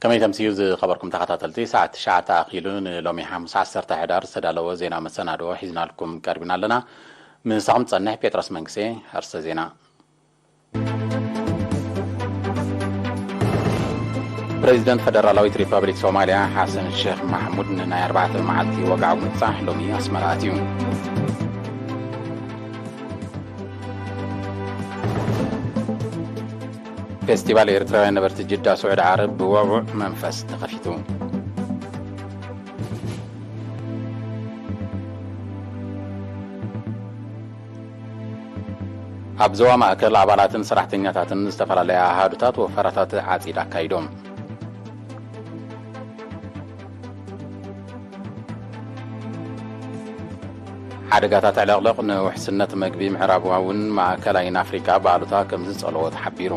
ከመይ ተምስዩ ዝኸበርኩም ተኸታተልቲ፣ ሰዓት ትሽዓተ ኣኺሉ ንሎሚ ሓሙስ ዓሰርተ ሕዳር ዝተዳለወ ዜና መሰናድኦ ሒዝናልኩም ቀርቢና ኣለና። ምሳኹም ጸንሕ ጴጥሮስ መንግሴ። ኣርስተ ዜና። ፕሬዚደንት ፈደራላዊት ሪፐብሊክ ሶማልያ ሓሰን ሼክ ማሕሙድ ንናይ ኣርባዕተ መዓልቲ ወግዓዊ ምብጻሕ ሎሚ ኣስመራ ኣትዩ። ፌስቲቫል ኤርትራውያን ነበርቲ ጅዳ ስዑዲ ዓረብ ብወዕውዕ መንፈስ ተኸፊቱ። ኣብ ዞባ ማእከል ኣባላትን ሰራሕተኛታትን ዝተፈላለያ ኣሃዱታት ወፈራታት ዓጺድ ኣካይዶም። ሓደጋታት ዕለቕለቕ ንውሕስነት መግቢ ምዕራባውን ማእከላይን ኣፍሪቃ ብኣሉታ ከም ዝጸልዎ ተሓቢሩ።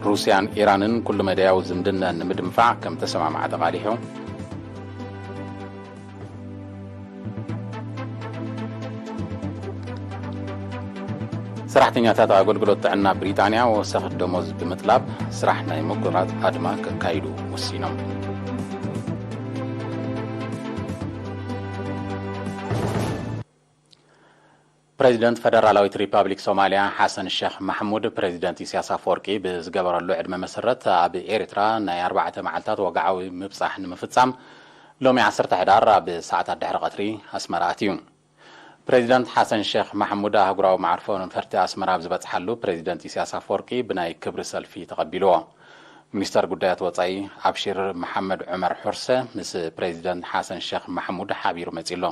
ሩስያን ኢራንን ኩሉ መዳያዊ ዝምድነን ንምድንፋዕ ከም ተሰማምዓ ተቓሊሑ። ሰራሕተኛታት ኣገልግሎት ጥዕና ብሪጣንያ ወሰኽ ደሞዝ ብምጥላብ ስራሕ ናይ ምቁራጽ ኣድማ ከካይዱ ወሲኖም። ፕሬዚደንት ፈደራላዊት ሪፓብሊክ ሶማልያ ሓሰን ሸኽ ማሕሙድ፣ ፕሬዚደንት ኢሳያስ ኣፈወርቂ ብዝገበረሉ ዕድመ መሰረት ኣብ ኤርትራ ናይ ኣርባዕተ መዓልታት ወግዓዊ ምብጻሕ ንምፍጻም ሎሚ ዓሰርተ ሕዳር ኣብ ሰዓታት ድሕሪ ቀትሪ ኣስመራ ኣትዩ። ፕሬዚደንት ሓሰን ሸኽ ማሕሙድ ኣህጉራዊ መዓርፎ ነፈርቲ ኣስመራ ኣብ ዝበጽሓሉ፣ ፕሬዚደንት ኢሳያስ ኣፈወርቂ ብናይ ክብሪ ሰልፊ ተቐቢልዎ። ሚኒስተር ጉዳያት ወጻኢ ኣብሺር መሓመድ ዑመር ሑርሰ ምስ ፕሬዚደንት ሓሰን ሸኽ ማሕሙድ ሓቢሩ መጺኡ ኣሎ።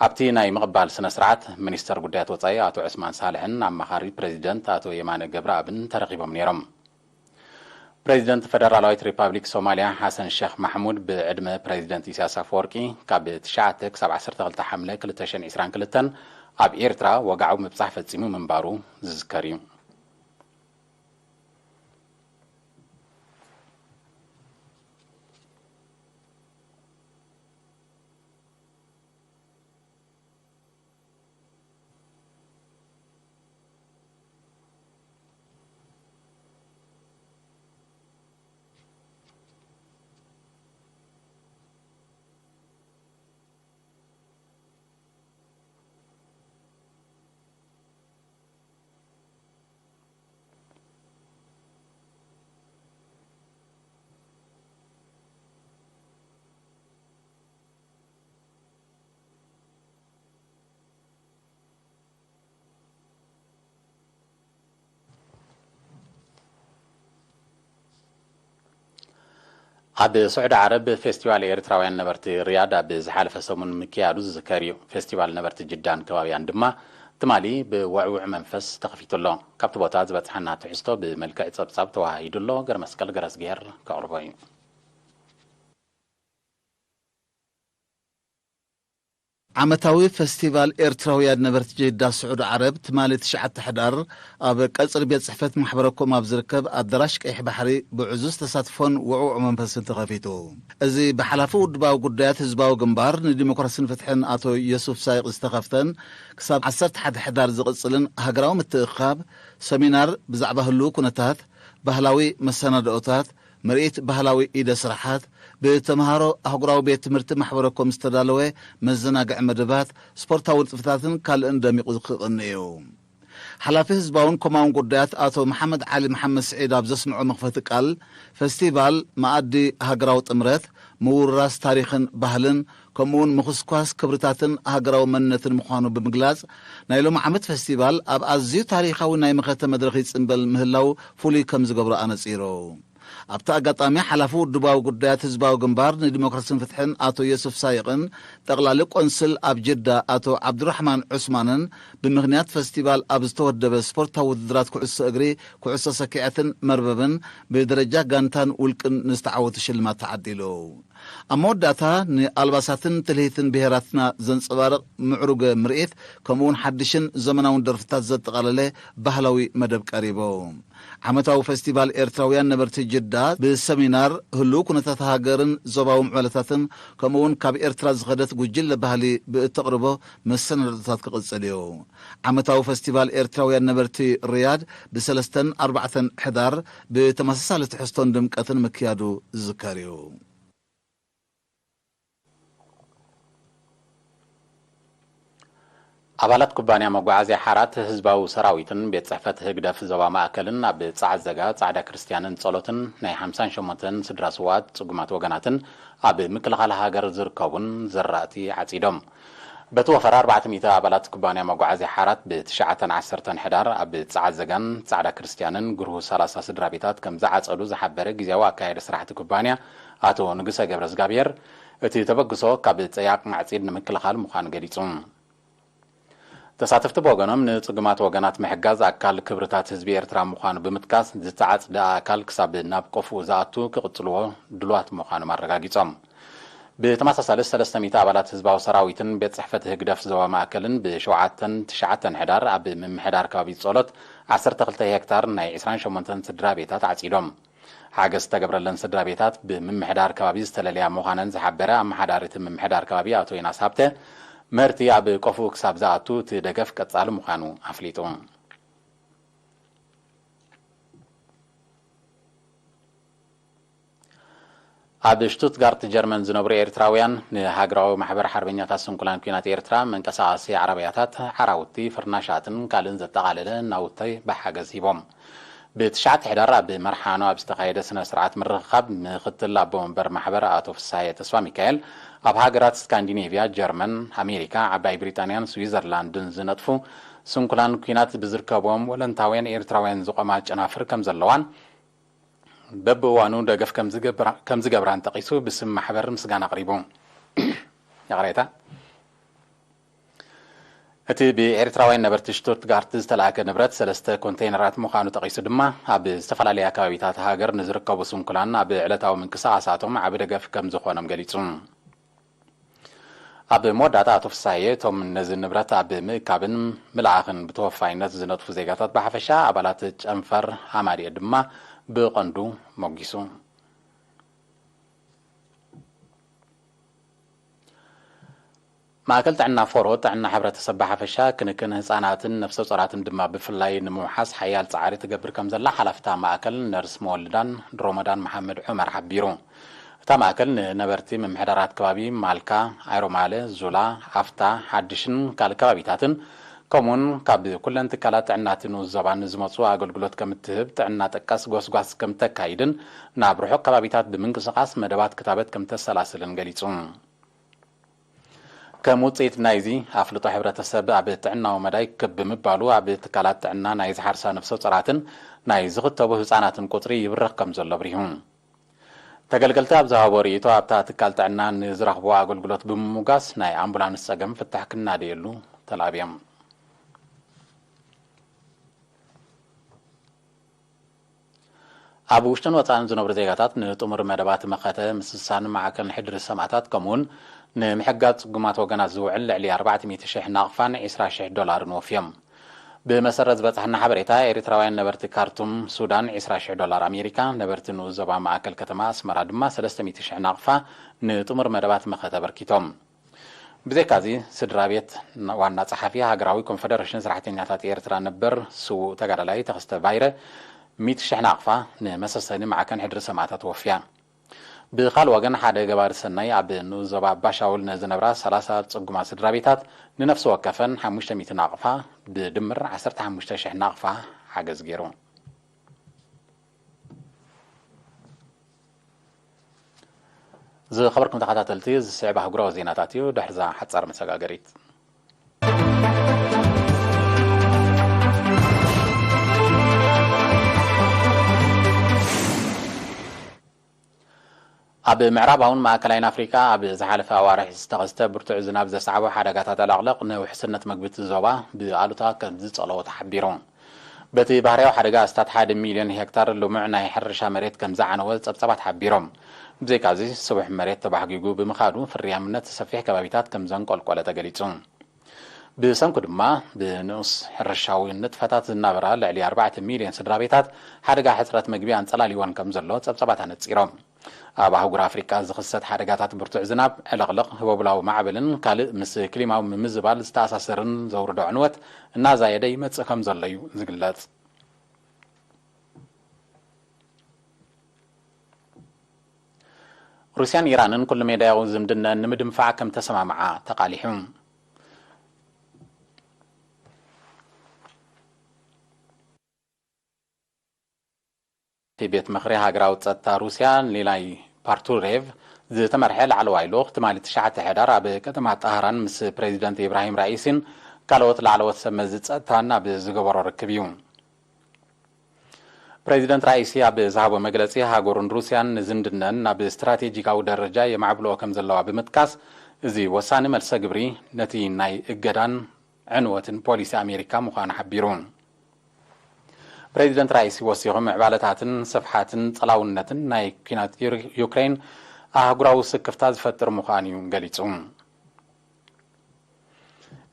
ኣብቲ ናይ ምቕባል ስነ ስርዓት፣ ሚኒስተር ጉዳያት ወጻኢ ኣቶ ዑስማን ሳልሕን ኣማኻሪ ፕሬዚደንት ኣቶ የማነ ገብረኣብን ተረኺቦም ነይሮም። ፕሬዚደንት ፈደራላዊት ሪፓብሊክ ሶማልያ ሓሰን ሸኽ ማሕሙድ ብዕድመ ፕሬዚደንት ኢሳያስ ኣፈወርቂ ካብ ትሽዓተ ክሳብ ዓሰርተ ክልተ ሓምለ ክልተ ሽሕን ዕስራን ክልተን ኣብ ኤርትራ ወግዓዊ ምብጻሕ ፈጺሙ ምንባሩ ዝዝከር እዩ። ኣብ ስዑዲ ዓረብ ፌስቲቫል ኤርትራውያን ነበርቲ ሪያድ ኣብ ዝሓለፈ ሰሙን ምክያዱ ዝዝከር እዩ። ፌስቲቫል ነበርቲ ጅዳን ከባቢያን ድማ ትማሊ ብውዕውዕ መንፈስ ተኸፊቱ ኣሎ። ካብቲ ቦታ ዝበጽሓና ትሕዝቶ ብመልክዕ ጸብጻብ ተወሃሂዱ ኣሎ። ገረመስቀል ገረዝግሄር ከቕርቦ እዩ። ዓመታዊ ፈስቲቫል ኤርትራውያን ነበርቲ ጅዳ ስዑዲ ዓረብ ትማሊ ትሽዓተ ሕዳር ኣብ ቀጽሪ ቤት ጽሕፈት ማሕበረኮም ኣብ ዝርከብ ኣዳራሽ ቀይሕ ባሕሪ ብዕዙዝ ተሳትፎን ውዕውዕ መንፈስን ተኸፊቱ። እዚ ብሓላፊ ውድባዊ ጉዳያት ህዝባዊ ግንባር ንዲሞክራስን ፍትሕን ኣቶ የሱፍ ሳይቕ ዝተኸፍተን ክሳብ ዓሰርተ ሓደ ሕዳር ዝቕጽልን ሃገራዊ ምትእኽኻብ ሰሚናር ብዛዕባ ህልው ኩነታት፣ ባህላዊ መሰናድኦታት፣ ምርኢት ባህላዊ ኢደ ስራሓት፣ ብተምሃሮ ኣህጉራዊ ቤት ትምህርቲ ማሕበረኮም ዝተዳለወ መዘናግዒ መደባት፣ ስፖርታዊ ንጥፈታትን ካልእን ደሚቑ ክቕኒ እዩ። ሓላፊ ህዝባውን ኮማውን ጉዳያት ኣቶ መሓመድ ዓሊ መሓመድ ስዒድ ኣብ ዘስምዖ መኽፈቲ ቃል፣ ፈስቲቫል መኣዲ ሃገራዊ ጥምረት፣ ምውርራስ ታሪኽን ባህልን፣ ከምኡውን ምኹስኳስ ክብርታትን ሃገራዊ መንነትን ምዃኑ ብምግላጽ፣ ናይ ሎሚ ዓመት ፈስቲቫል ኣብ ኣዝዩ ታሪኻዊ ናይ መኸተ መድረኽ ይጽንበል ምህላው ፍሉይ ከም ዝገብሮ ኣነጺሩ። ኣብቲ ኣጋጣሚ፣ ሓላፊ ውድባዊ ጉዳያት ህዝባዊ ግንባር ንዲሞክራስን ፍትሕን ኣቶ የሱፍ ሳይቕን ጠቕላሊ ቆንስል ኣብ ጅዳ ኣቶ ዓብዱራሕማን ዑስማንን ብምኽንያት ፈስቲቫል ኣብ ዝተወደበ ስፖርታዊ ውድድራት ኩዕሶ እግሪ፣ ኩዕሶ ሰኪዐትን መርበብን ብደረጃ ጋንታን ውልቅን ንዝተዓወቱ ሽልማት ተዓዲሉ። ኣብ መወዳእታ፣ ንኣልባሳትን ትልሂትን ብሄራትና ዘንጸባርቕ ምዕሩግ ምርኢት፣ ከምኡውን ሓድሽን ዘመናውን ደርፍታት ዘጠቓለለ ባህላዊ መደብ ቀሪቡ። ዓመታዊ ፈስቲቫል ኤርትራውያን ነበርቲ ጅዳ፣ ብሰሚናር፣ ህሉው ኩነታት ሃገርን ዞባዊ ምዕባለታትን፣ ከምኡውን ካብ ኤርትራ ዝኸደት ጉጅለ ባህሊ ብእተቕርቦ መሰናዶታት ክቕጽል እዩ። ዓመታዊ ፈስቲቫል ኤርትራውያን ነበርቲ ሪያድ፣ ብ3ን ኣርባዕተን ሕዳር፣ ብተመሳሳሊ ትሕዝቶን ድምቀትን ምክያዱ ዝዝከር እዩ። ኣባላት ኩባንያ መጓዓዝያ ሓራት ህዝባዊ ሰራዊትን ቤት ጽሕፈት ህግደፍ ዞባ ማእከልን ኣብ ጻዕዘጋ ጻዕዳ ክርስትያንን ጸሎትን ናይ ሓምሳን ሸሞንተን ስድራ ስውኣት ጽጉማት ወገናትን ኣብ ምክልኻል ሃገር ዝርከቡን ዘራእቲ ዓጺዶም። በቲ ወፈራ ኣርባዕተ ሚእቲ ኣባላት ኩባንያ መጓዓዝያ ሓራት ብትሽዓተን ዓሰርተን ሕዳር ኣብ ጻዕዘጋን ጻዕዳ ክርስትያንን ግርሁ ሰላሳ ስድራ ቤታት ከም ዝዓጸዱ ዝሓበረ ግዜያዊ ኣካያዲ ስራሕቲ ኩባንያ ኣቶ ንጉሰ ገብረዝጋብሔር፣ እቲ ተበግሶ ካብ ጸያቕ ማዕጺድ ንምክልኻል ምዃኑ ገሊጹ። ተሳተፍቲ ብወገኖም፣ ንጽጉማት ወገናት ምሕጋዝ ኣካል ክብርታት ህዝቢ ኤርትራ ምዃኑ ብምጥቃስ፣ ዝተዓጽደ ኣካል ክሳብ ናብ ቆፍኡ ዝኣቱ ክቕጽልዎ ድሉዋት ምዃኖም ኣረጋጊጾም። ብተመሳሳሊ፣ ሰለስተ ሚእቲ ኣባላት ህዝባዊ ሰራዊትን ቤት ጽሕፈት ህግደፍ ዞባ ማእከልን ብሸውዓተን ትሽዓተን ሕዳር ኣብ ምምሕዳር ከባቢ ጸሎት ዓሰርተ ክልተ ሄክታር ናይ ዕስራን ሸሞንተን ስድራ ቤታት ዓጺዶም። ሓገዝ ዝተገብረለን ስድራ ቤታት ብምምሕዳር ከባቢ ዝተለለያ ምዃነን ዝሓበረ ኣመሓዳሪ እቲ ምምሕዳር ከባቢ ኣቶ ዮናስ ሃብተ፣ ምህርቲ ኣብ ቆፍኡ ክሳብ ዝኣቱ እቲ ደገፍ ቀጻሊ ምዃኑ ኣፍሊጡ። ኣብ ሽቱትጋርት ጀርመን ዝነብሩ ኤርትራውያን፣ ንሃገራዊ ማሕበር ሓርበኛታት ስንኩላን ኲናት ኤርትራ መንቀሳቐሲ ዓረብያታት፣ ዓራውቲ፣ ፍርናሻትን ካልእን ዘጠቓለለ ናውቲ ብሓገዝ ሂቦም። ብትሽዓተ ሕዳር ኣብ መርሓኖ ኣብ ዝተኻየደ ስነ ስርዓት ምርኽኻብ፣ ምኽትል ኣቦ መንበር ማሕበር ኣቶ ፍስሃየ ተስፋ ሚካኤል፣ ኣብ ሃገራት ስካንዲኔቭያ፣ ጀርመን፣ ኣሜሪካ፣ ዓባይ ብሪጣንያን ስዊዘርላንድን ዝነጥፉ ስንኩላን ኲናት ብዝርከብዎም ወለንታውያን ኤርትራውያን ዝቖማ ጨናፍር ከም ዘለዋን፣ በብእዋኑ ደገፍ ከም ዝገብራ-፣ ከም ዝገብራን ጠቒሱ፣ ብስም ማሕበር ምስጋና ኣቕሪቡ። ይቕሬታ። እቲ ብኤርትራውያን ነበርቲ ሽቱትጋርት ዝተላእከ ንብረት ሰለስተ ኮንተይነራት ምዃኑ ጠቒሱ ድማ፣ ኣብ ዝተፈላለያ ከባቢታት ሃገር ንዝርከቡ ስንኩላን ኣብ ዕለታዊ ምንቅስቓሳቶም ዓቢ ደገፍ ከም ዝኾኖም ገሊጹ። ኣብ መወዳእታ ኣቶ ፍሳዬ፣ እቶም ነዚ ንብረት ኣብ ምእካብን ምልኣኽን ብተወፋይነት ዝነጥፉ ዜጋታት ብሓፈሻ፣ ኣባላት ጨንፈር ሃማድኤ ድማ ብቐንዱ ሞጊሱ። ማእከል ጥዕና ፎሮ፣ ጥዕና ሕብረተሰብ ብሓፈሻ፣ ክንክን ህጻናትን ነፍሰ ጾራትን ድማ ብፍላይ ንምውሓስ ሓያል ጻዕሪ ትገብር ከም ዘላ ሓላፍታ ማእከል ነርስ መወልዳን ሮመዳን መሓመድ ዑመር ሓቢሩ። እታ ማእከል ንነበርቲ ምምሕዳራት ከባቢ ማልካ፣ ኣይሮማለ፣ ዙላ፣ ኣፍታ፣ ሓድሽን ካልእ ከባቢታትን፣ ከምኡውን ካብ ኩለን ትካላት ጥዕናትን ውዘባን ዝመጹ ኣገልግሎት ከም እትህብ፣ ጥዕና ጠቀስ ጎስጓስ ከም እተካይድን ናብ ርሑቕ ከባቢታት ብምንቅስቓስ መደባት ክታበት ከም እተሰላስልን ገሊጹ። ከም ውጽኢት ናይዚ፣ ኣፍልጦ ሕብረተሰብ ኣብ ጥዕናዊ መዳይ ክብ ብምባሉ፣ ኣብ ትካላት ጥዕና ናይ ዝሓርሳ ነፍሰ ጾራትን ናይ ዝኽተቡ ህጻናትን ቁጽሪ ይብርኽ ከም ዘሎ ኣብሪሁ። ተገልገልቲ ኣብ ዝሃቦ ርእይቶ፣ ኣብታ ትካል ጥዕና ንዝረኽብዎ ኣገልግሎት ብምሙጋስ፣ ናይ ኣምቡላንስ ጸገም ፍታሕ ክናደየሉ ተላብዮም። ኣብ ውሽጥን ወጻእን ዝነብሩ ዜጋታት ንጥሙር መደባት መኸተ ምስሳን ማዕከን ሕድሪ ሰማእታት፣ ከምኡውን ንምሕጋዝ ጽጉማት ወገናት ዝውዕል ልዕሊ ኣርባዕተ ሚእቲ ሽሕ ናቕፋን ዕስራ ሽሕ ዶላርን ወፍዮም። ብመሰረት ዝበጻሕና ሓበሬታ፣ ኤርትራውያን ነበርቲ ካርቱም ሱዳን ዕስራ ሽሕ ዶላር ኣሜሪካ፣ ነበርቲ ንኡስ ዞባ ማእከል ከተማ ኣስመራ ድማ ሰለስተ ሚእቲ ሽሕ ናቕፋ ንጥሙር መደባት መኸተ ኣበርኪቶም። ብዘይካዚ፣ ስድራ ቤት ዋና ጸሓፊ ሃገራዊ ኮንፈደረሽን ሰራሕተኛታት ኤርትራ ነበር ስዉእ ተጋዳላይ ተኸስተ ባይረ፣ ሚእቲ ሽሕ ናቕፋ ንመሰሰኒ ማዕከን ሕድሪ ሰማእታት ወፍያ። ብኻልእ ወገን፣ ሓደ ገባሪ ሰናይ ኣብ ንኡስ ዞባ ኣባሻውል ንዝነብራ ሰላሳ ጽጉማት ስድራ ቤታት፣ ንነፍሲ ወከፈን ሓሙሽተ ሚእቲ ናቕፋ፣ ብድምር ዓሰርተ ሓሙሽተ ሽሕ ናቕፋ ሓገዝ ገይሩ። ዝኸበርኩም ተኸታተልቲ፣ ዝስዕብ ኣህጉራዊ ዜናታት እዩ። ድሕርዛ ሓጻር መሰጋገሪት። ኣብ ምዕራባውን ማእከላይን ኣፍሪቃ ኣብ ዝሓለፈ ኣዋርሕ ዝተኸስተ ብርቱዕ ዝናብ ዘስዓቦ ሓደጋታት ዕለቕለቕ ንውሕስነት መግቢ እቲ ዞባ ብኣሉታ ከም ዝጸለዎ ተሓቢሩ። በቲ ባህርያዊ ሓደጋ ኣስታት ሓደ ሚልዮን ሄክታር ልሙዕ ናይ ሕርሻ መሬት ከም ዝዓነወ ጸብጻባት ሓቢሮም። ብዘይካዚ፣ ስቡሕ መሬት ተባሕጊጉ ብምኻዱ፣ ፍርያምነት ሰፊሕ ከባቢታት ከም ዘንቆልቆለ ተገሊጹ። ብሰንኩ ድማ፣ ብንኡስ ሕርሻዊ ንጥፈታት ዝናበራ ልዕሊ ኣርባዕተ ሚልዮን ስድራ ቤታት ሓደጋ ሕጽረት መግቢ ኣንጸላሊወን ከም ዘሎ ጸብጻባት ኣነጺሮም። ኣብ ኣህጉር ኣፍሪቃ ዝኽሰት ሓደጋታት ብርቱዕ ዝናብ፣ ዕልቕልቕ፣ ህቦብላዊ ማዕበልን ካልእ ምስ ክሊማዊ ምምዝባል ዝተኣሳሰርን ዘውርዶ ዕንወት እናዛየደ ይመጽእ ከም ዘሎ እዩ ዝግለጽ። ሩስያን ኢራንን ኩሉ ሜዳያዊ ዝምድነን ንምድንፋዕ ከም ተሰማምዓ ተቓሊሑ። እቲ ቤት ምኽሪ ሃገራዊ ጸጥታ ሩስያ ኒላይ ፓርቱሬቭ ዝተመርሐ ላዕለዋይ ልኡኽ ትማሊ ትሽዓተ ሕዳር ኣብ ከተማ ጣህራን ምስ ፕሬዚደንት ኢብራሂም ራኢሲን ካልኦት ላዕለዎት ሰብ መዚ ጸጥታን ኣብ ዝገበሮ ርክብ እዩ። ፕሬዚደንት ራኢሲ ኣብ ዝሃቦ መግለጺ፣ ሃገሩን ሩስያን ንዝምድነን ናብ ስትራቴጂካዊ ደረጃ የማዕብልኦ ከም ዘለዋ ብምጥቃስ፣ እዚ ወሳኒ መልሰ ግብሪ ነቲ ናይ እገዳን ዕንወትን ፖሊሲ ኣሜሪካ ምዃኑ ሓቢሩ። ፕሬዚደንት ራኢሲ ወሲኹ፣ ምዕባለታትን ስፍሓትን ጸላውነትን ናይ ኲናት ዩር-፣ ዩክሬን ኣህጉራዊ ስክፍታ ዝፈጥር ምዃኑ እዩ ገሊጹ።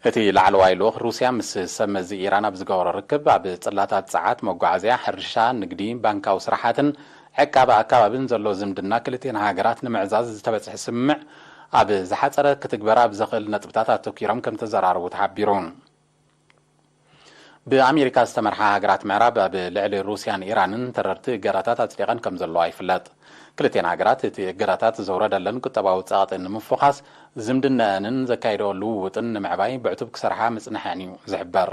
እቲ ላዕለዋይ ልኡኽ ሩስያ ምስ ሰብ መዚ ኢራን ኣብ ዝገበሮ ርክብ፣ ኣብ ጽላታት ጸዓት፣ መጓዓዝያ፣ ሕርሻ፣ ንግዲ፣ ባንካዊ ስራሓትን ዕቃበ ኣካባብን ዘሎ ዝምድና ክልቲኤን ሃገራት ንምዕዛዝ ዝተበጽሐ ስምምዕ ኣብ ዝሓጸረ ክትግበር ኣብ ዘኽእል ነጥብታት ኣተኲሮም ከም ተዘራረቡ ተሓቢሩ። ብኣሜሪካ ዝተመርሓ ሃገራት ምዕራብ ኣብ ልዕሊ ሩስያን ኢራንን ተረርቲ እገዳታት ኣጽዲቐን ከም ዘለዋ ይፍለጥ። ክልቲኤን ሃገራት እቲ እገዳታት ዘውረደለን ቁጠባዊ ጸቕጢ ንምፍዃስ ዝምድነአንን ዘካይደኦ ልውውጥን ንምዕባይ ብዕቱብ ክሰርሓ ምጽንሐን እዩ ዝሕበር።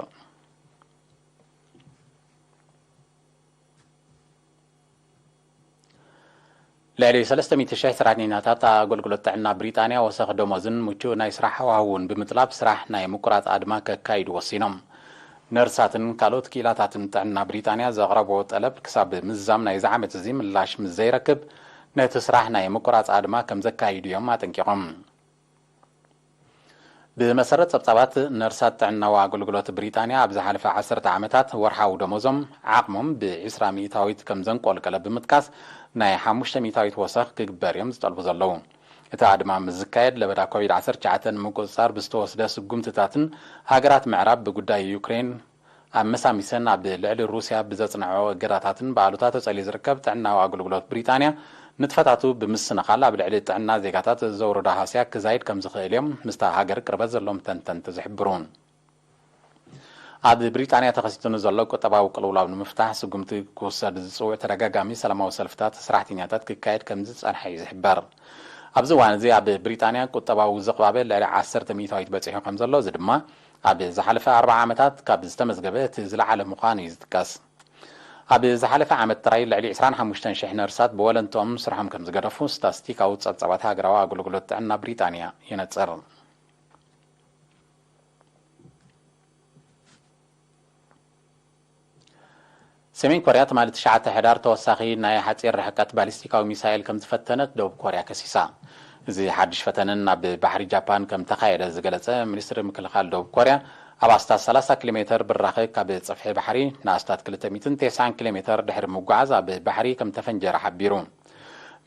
ልዕሊ ሰለስተ ሚእቲ ሽሕ ሰራሕተኛታት ኣገልግሎት ጥዕና ብሪጣንያ ወሰኽ ደሞዝን ምቹእ ናይ ስራሕ ሃዋህውን ብምጥላብ ስራሕ ናይ ምቁራጽ ኣድማ ከካይዱ ወሲኖም። ነርሳትን ካልኦት ክኢላታትን ጥዕና ብሪጣንያ ዘቕረብዎ ጠለብ ክሳብ ምዝዛም ናይዚ ዓመት እዚ ምላሽ ምስ ዘይረክብ፣ ነቲ ስራሕ ናይ ምቁራጽ ኣድማ ከም ዘካይዱ እዮም ኣጠንቂቖም። ብመሰረት ጸብጻባት ነርሳት ጥዕናዊ ኣገልግሎት ብሪጣንያ፣ ኣብ ዝሓለፈ ዓሰርተ ዓመታት ወርሓዊ ደሞዞም ዓቕሞም ብዒስራ ሚእታዊት ከም ዘንቆልቀለ ብምጥቃስ፣ ናይ ሓሙሽተ ሚእታዊት ወሰኽ ክግበር እዮም ዝጠልቡ ዘለዉ። እቲ ኣድማ ምስ ዝካየድ፣ ለበዳ ኮቪድ ዓሰርተ ትሽዓተ ንምቁጽጻር ብዝተወስደ ስጉምትታትን ሃገራት ምዕራብ ብጉዳይ ዩክሬን ኣመሳሚሰን ኣብ ልዕሊ ሩስያ ብዘጽንዐኦ እገዳታትን ብኣሉታ ተጸልዩ ዝርከብ ጥዕናዊ ኣገልግሎት ብሪጣንያ፣ ንጥፈታቱ ብምስንኻል ኣብ ልዕሊ ጥዕና ዜጋታት ዘውረዶ ሃስያ ክዛይድ ከም ዝኽእል እዮም ምስታ ሃገር ቅርበት ዘለዎም ተንተንቲ ዝሕብሩ። ኣብ ብሪጣንያ ተኸሲቱ ንዘሎ ቁጠባዊ ቅልውላው ንምፍታሕ ስጉምቲ ክውሰድ ዝጽውዕ ተደጋጋሚ ሰላማዊ ሰልፍታት ሰራሕተኛታት ክካየድ ከም ዝጸንሐ እዩ ዝሕበር። ኣብዚ እዋን እዚ ኣብ ብሪጣንያ ቁጠባዊ ዝቕባበ ልዕሊ ዓሰርተ ሚእታዊት በጺሑ ከም ዘሎ፣ እዚ ድማ ኣብ ዝሓለፈ ኣርብዓ ዓመታት ካብ ዝተመዝገበ እቲ ዝለዓለ ምዃኑ እዩ ዝጥቀስ። ኣብ ዝሓለፈ ዓመት ጥራይ ልዕሊ ዕስራን ሓሙሽተን ሽሕ ነርሳት ብወለንትኦም ስርሖም ከም ዝገደፉ ስታስቲካዊ ጸብጻባት ሃገራዊ ኣገልግሎት ጥዕና ብሪጣንያ የነጽር። ሰሜን ኮርያ ትማሊ ትሽዓተ ሕዳር ተወሳኺ ናይ ሓጺር ርሕቀት ባሊስቲካዊ ሚሳይል ከም ዝፈተነት ደቡብ ኮርያ ከሲሳ። እዚ ሓድሽ ፈተነ ናብ ባሕሪ ጃፓን ከም ተኻየደ ዝገለጸ ሚኒስትሪ ምክልኻል ደቡብ ኮርያ፣ ኣብ ኣስታት ሰላሳ ኪሎ ሜተር ብራኸ ካብ ጸፍሒ ባሕሪ ንኣስታት ክልተ ሚእትን ተስዓን ኪሎ ሜተር ድሕሪ ምጉዓዝ ኣብ ባሕሪ ከም ተፈንጀረ ሓቢሩ።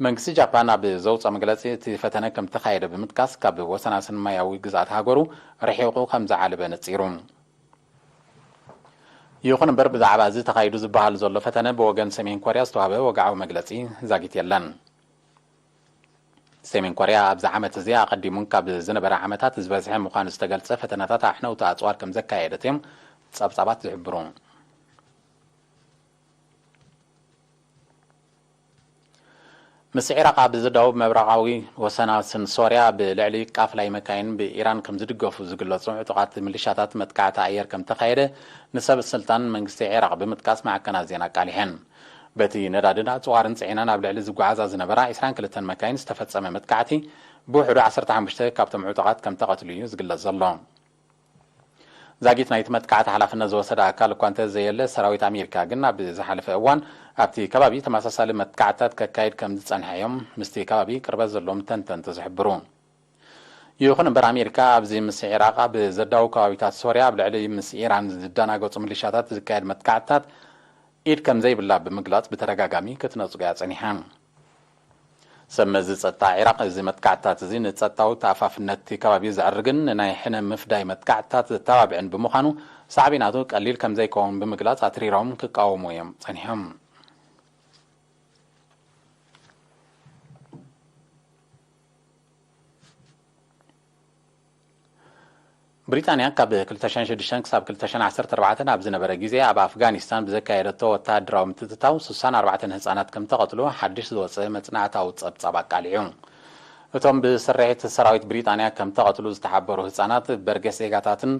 መንግስቲ ጃፓን ኣብ ዘውጽኦ መግለጺ፣ እቲ ፈተነ ከም ተኻየደ ብምጥቃስ፣ ካብ ወሰናስን ማያዊ ግዝኣት ሃገሩ ርሒቑ ከም ዝዓለበ ነጺሩ። ይኹን እምበር፣ ብዛዕባ እዚ ተኻይዱ ዝበሃል ዘሎ ፈተነ ብወገን ሰሜን ኮርያ ዝተዋህበ ወግዓዊ መግለጺ ዛጊት የለን። ሰሜን ኮርያ ኣብዚ ዓመት እዚ ኣቐዲሙ ካብ ዝነበረ ዓመታት ዝበዝሐ ምዃኑ ዝተገልጸ ፈተነታት ኣሕነውቲ ኣጽዋር ከም ዘካየደት እዮም ጸብጻባት ዝሕብሩ። ምስ ዒራቕ ኣብ ዝደቡብ ምብራቓዊ ወሰናስን ሶርያ ብልዕሊ ቃፍላይ መካይን ብኢራን ከም ዝድገፉ ዝግለጹ ዕጡቓት ሚሊሻታት መጥቃዕቲ ኣየር ከም ተኻየደ ንሰብ ስልጣን መንግስቲ ዒራቕ ብምጥቃስ ማዕከናት ዜና ኣቃሊሐን። በቲ ነዳድን ኣጽዋርን ጽዒነን ኣብ ልዕሊ ዝጓዓዛ ዝነበራ ዕስራን ክልተን መካይን ዝተፈጸመ መጥቃዕቲ ብውሕዱ ዓሰርተ ሓሙሽተ ካብቶም ዕጡቓት ከም ተቐትሉ እዩ ዝግለጽ ዘሎ። ዛጊት ናይቲ መጥቃዕቲ ሓላፍነት ዝወሰደ ኣካል እኳ እንተ ዘየለ፣ ሰራዊት ኣሜሪካ ግን ኣብ ዝሓለፈ እዋን ኣብቲ ከባቢ ተመሳሳሊ መጥቃዕትታት ከካይድ ከም ዝጸንሐ እዮም ምስቲ ከባቢ ቅርበት ዘለዎም ተንተንቲ ዝሕብሩ። ይኹን እምበር፣ ኣሜሪካ ኣብዚ ምስ ዒራቕ ኣብ ዘዳው ከባቢታት ሶርያ ኣብ ልዕሊ ምስ ኢራን ዝደናገጹ ሚሊሻታት ዝካየድ መጥቃዕትታት ኢድ ከም ዘይብላ ብምግላጽ ብተደጋጋሚ ክትነጽጎ እያ ጸኒሓ። ሰብ መዚ ጸጥታ ዒራቕ፣ እዚ መጥቃዕትታት እዚ ንጸጥታዊ ተኣፋፍነት እቲ ከባቢ ዘዕርግን ንናይ ሕነ ምፍዳይ መጥቃዕትታት ዘተባብዕን ብምዃኑ፣ ሳዕቤናቱ ቀሊል ከም ዘይከውን ብምግላጽ፣ ኣትሪሮም ክቃወሙ እዮም ጸኒሖም። ብሪጣንያ ካብ ክልተ ሽሕን ሽዱሽተን ክሳብ ክልተ ሽሕን ዓሰርተ ኣርባዕተን ኣብ ዝነበረ ግዜ ኣብ ኣፍጋኒስታን ብዘካየደቶ ወተሃደራዊ ምትእትታው ስሳን ኣርባዕተን ህጻናት ከም ተቐትሉ ሓድሽ ዝወጸ መጽናዕታዊ ጸብጻብ ኣቃሊዑ። እቶም ብስርሒት ሰራዊት ብሪጣንያ ከም ተቐትሉ ዝተሓበሩ ህጻናት፣ በርገስ ዜጋታትን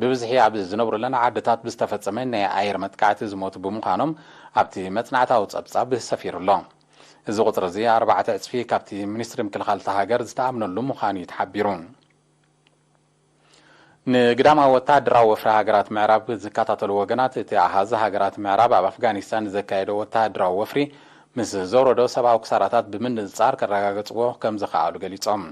ብብዝሒ ኣብ ዝነብሩለን ዓድታት ብዝተፈጸመ ናይ ኣየር መጥቃዕቲ ዝሞቱ ብምዃኖም ኣብቲ መጽናዕታዊ ጸብጻብ ሰፊሩ ኣሎ። እዚ ቁጽሪ እዚ ኣርባዕተ ዕጽፊ ካብቲ ሚኒስትሪ ምክልኻል እታ ሃገር ዝተኣምነሉ ምዃኑ እዩ ተሓቢሩ። ንግዳማዊ ወተሃደራዊ ወፍሪ ሃገራት ምዕራብ ዝከታተሉ ወገናት፣ እቲ ኣሃዝ ሃገራት ምዕራብ ኣብ ኣፍጋኒስታን ዘካየዶ ወተሃደራዊ ወፍሪ ምስ ዘውረዶ ሰብኣዊ ክሳራታት ብምንጽጻር ከረጋግጽዎ ከም ዝኸኣሉ ገሊጾም።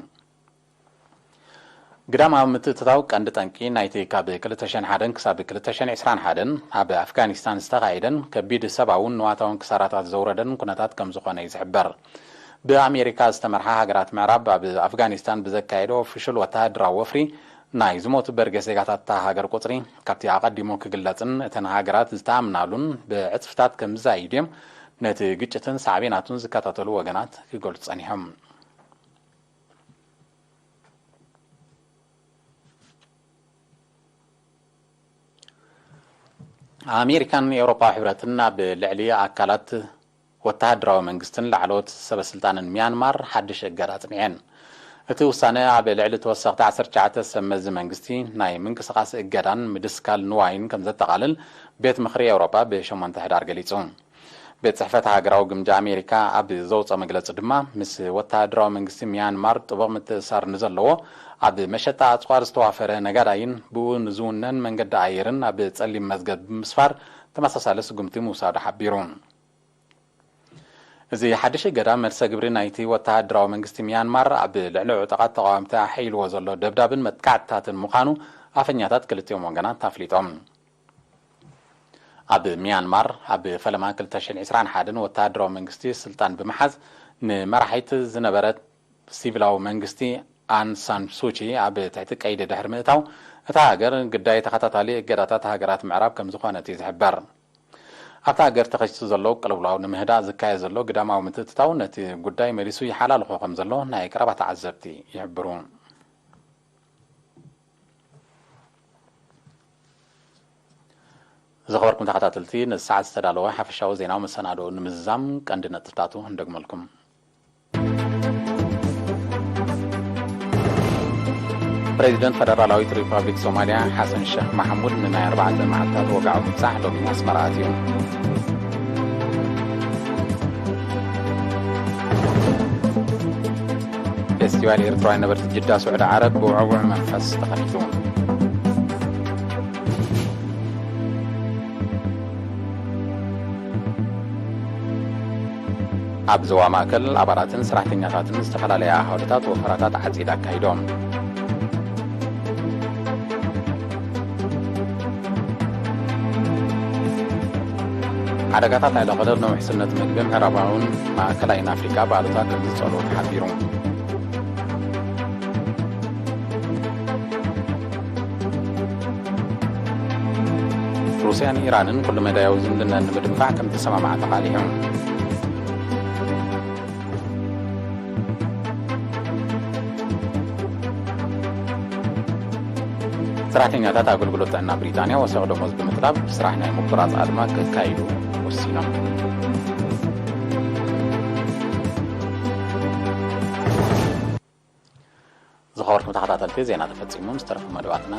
ግዳማዊ ምትእትታው ቀንዲ ጠንቂ ናይቲ ካብ ክልተ ሽሕን ሓደን ክሳብ ክልተ ሽሕን ዕስራን ሓደን ኣብ ኣፍጋኒስታን ዝተኻየደን ከቢድ ሰብኣውን ንዋታውን ክሳራታት ዘውረደን ኩነታት ከም ዝኾነ እዩ ዝሕበር። ብኣሜሪካ ዝተመርሓ ሃገራት ምዕራብ ኣብ ኣፍጋኒስታን ብዘካየዶ ፍሹል ወተሃደራዊ ወፍሪ ናይ ዝሞቱ በርገስ ዜጋታት እታ ሃገር ቁጽሪ ካብቲ ኣቐዲሙ ክግለጽን እተን ሃገራት ዝተኣምናሉን ብዕጽፍታት ከም ዝዛይድ እዮም ነቲ ግጭትን ሳዕቤናቱን ዝከታተሉ ወገናት ክገልጹ ጸኒሖም። ኣሜሪካን ኤውሮጳዊ ሕብረትን ኣብ ልዕሊ ኣካላት ወተሃደራዊ መንግስትን ላዕለዎት ሰበ ስልጣንን ሚያንማር ሓድሽ እገዳ ኣጽኒዐን። እቲ ውሳነ ኣብ ልዕሊ ተወሰኽቲ ዓሰርተ ትሽዓተ ሰብ መዚ መንግስቲ ናይ ምንቅስቓስ እገዳን ምድስካል ንዋይን ከም ዘጠቓልል ቤት ምኽሪ ኤውሮጳ ብሸሞንተ ሕዳር ገሊጹ። ቤት ጽሕፈት ሃገራዊ ግምጃ ኣሜሪካ ኣብ ዘውጽኦ መግለጺ ድማ፣ ምስ ወተሃደራዊ መንግስቲ ሚያንማር ጥቡቕ ምትእስሳር ንዘለዎ፣ ኣብ መሸጣ ኣጽዋር ዝተዋፈረ ነጋዳይን ብኡ ንዝውነን መንገዲ ኣየርን ኣብ ጸሊም መዝገብ ብምስፋር ተመሳሳሊ ስጉምቲ ምውሳዱ ሓቢሩ። እዚ ሓድሽ እገዳ፣ መልሰ ግብሪ ናይቲ ወተሃደራዊ መንግስቲ ሚያንማር ኣብ ልዕሊ ዕጡቓት ተቓወምቲ ኣሕይልዎ ዘሎ ደብዳብን መጥቃዕትታትን ምዃኑ ኣፈኛታት ክልቲኦም ወገናት ኣፍሊጦም። ኣብ ሚያንማር፣ ኣብ ፈለማ ክልተ ሽሕን ዕስራን ሓደን ወተሃደራዊ መንግስቲ ስልጣን ብምሓዝ፣ ንመራሒት ዝነበረት ሲቪላዊ መንግስቲ ኣን ሳን ሱቺ ኣብ ትሕቲ ቀይዲ ድሕሪ ምእታው፣ እታ ሃገር ግዳይ ተኸታታሊ እገዳታት ሃገራት ምዕራብ ከም ዝኾነት እዩ ዝሕበር። ኣብታ ሃገር ተኸሲቱ ዘሎ ቅልውላው ንምህዳእ ዝካየድ ዘሎ ግዳማዊ ምትእትታው፣ ነቲ ጉዳይ መሊሱ ይሓላልኾ ከም ዘሎ ናይ ቀረባ ተዓዘብቲ ይሕብሩ። ዝኸበርኩም ተኸታተልቲ፣ ነዚ ሰዓት ዝተዳለወ ሓፈሻዊ ዜናዊ መሰናድኦ ንምዝዛም ቀንዲ ነጥብታቱ እንደግመልኩም። ፕሬዚደንት ፈደራላዊት ሪፓብሊክ ሶማልያ ሓሰን ሸክ ማሕሙድ ንናይ ኣርባዕተ መዓልታት ወግዓዊ ምብጻሕ ሎሚ ኣስመራ ኣትዩ። ፌስቲቫል ኤርትራውያን ነበርቲ ጅዳ ስዑዲ ዓረብ ብውዕዉዕ መንፈስ ተኸፊቱ። ኣብ ዞባ ማእከል ኣባላትን ሰራሕተኛታትን ዝተፈላለያ ኣሃዱታት ወፈራታት ዓጺድ ኣካይዶም። ሓደጋታት ልዕሊ ቀደም ንውሕስነት ምግቢ ምዕራባውን ማእከላይን ኣፍሪቃ ብኣሉታ ከም ዝጸልዎ ተሓቢሩ። ሩስያን ኢራንን ኩሉ መዳያዊ ዝምድና ንምድንፋዕ ከም ዝሰማማዓ ተቓሊዖም። ሰራሕተኛታት ኣገልግሎት ጥዕና ብሪጣንያ ወሰኽ ደሞዝ ብምጥላብ ስራሕ ናይ ምቁራጽ ኣድማ ከካይዱ ወሲኖም። ዝኸበርኩም ተኸታተልቲ፣ ዜና ተፈጺሙ። ዝተረፉ መደባትና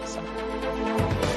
ንሰማዕ።